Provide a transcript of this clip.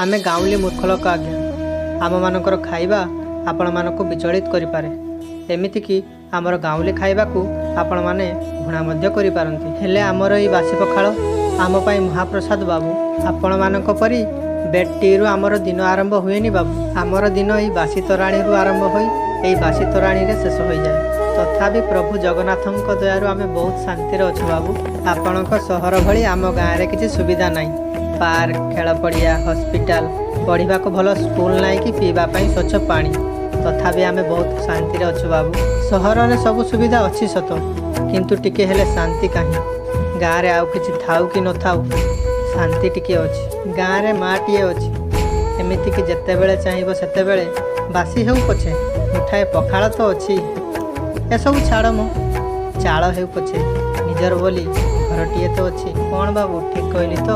ଆମେ ଗାଉଁଲି ମୂର୍ଖ ଲୋକ ଆଜ୍ଞା। ଆମମାନଙ୍କର ଖାଇବା ଆପଣମାନଙ୍କୁ ବିଚଳିତ କରିପାରେ। ଏମିତିକି ଆମର ଗାଉଁଲି ଖାଇବାକୁ ଆପଣମାନେ ଘୃଣା ମଧ୍ୟ କରିପାରନ୍ତି। ହେଲେ ଆମର ଏଇ ବାସି ପଖାଳ ଆମ ପାଇଁ ମହାପ୍ରସାଦ ବାବୁ। ଆପଣମାନଙ୍କ ପରି ବେଡ୍ ଟିରୁ ଆମର ଦିନ ଆରମ୍ଭ ହୁଏନି ବାବୁ। ଆମର ଦିନ ଏଇ ବାସି ତୋରାଣିରୁ ଆରମ୍ଭ ହୋଇ ଏଇ ବାସି ତୋରାଣିରେ ଶେଷ ହୋଇଯାଏ। ତଥାପି ପ୍ରଭୁ ଜଗନ୍ନାଥଙ୍କ ଦୟାରୁ ଆମେ ବହୁତ ଶାନ୍ତିରେ ଅଛୁ ବାବୁ। ଆପଣଙ୍କ ସହର ଭଳି ଆମ ଗାଁରେ କିଛି ସୁବିଧା ନାହିଁ। ପାର୍କ, ଖେଳ ପଡ଼ିଆ, ହସ୍ପିଟାଲ, ପଢ଼ିବାକୁ ଭଲ ସ୍କୁଲ ନାହିଁ କି ପିଇବା ପାଇଁ ସ୍ୱଚ୍ଛ ପାଣି। ତଥାପି ଆମେ ବହୁତ ଶାନ୍ତିରେ ଅଛୁ ବାବୁ। ସହରରେ ସବୁ ସୁବିଧା ଅଛି ସତ, କିନ୍ତୁ ଟିକେ ହେଲେ ଶାନ୍ତି କାହିଁ? ଗାଁରେ ଆଉ କିଛି ଥାଉ କି ନଥାଉ, ଶାନ୍ତି ଟିକେ ଅଛି। ଗାଁରେ ମାଟିଏ ଅଛି। ଏମିତିକି ଯେତେବେଳେ ଚାହିଁବ ସେତେବେଳେ ବାସି ହେଉ ପଛେ ମୁଠାଏ ପଖାଳ ତ ଅଛି। ଏସବୁ ଛାଡ଼ ମ, ଚାଳ ହେଉ ପଛେ ନିଜର ବୋଲି ଘରଟିଏ ତ ଅଛି। କ'ଣ ବାବୁ, ଠିକ୍ କହିଲି ତ?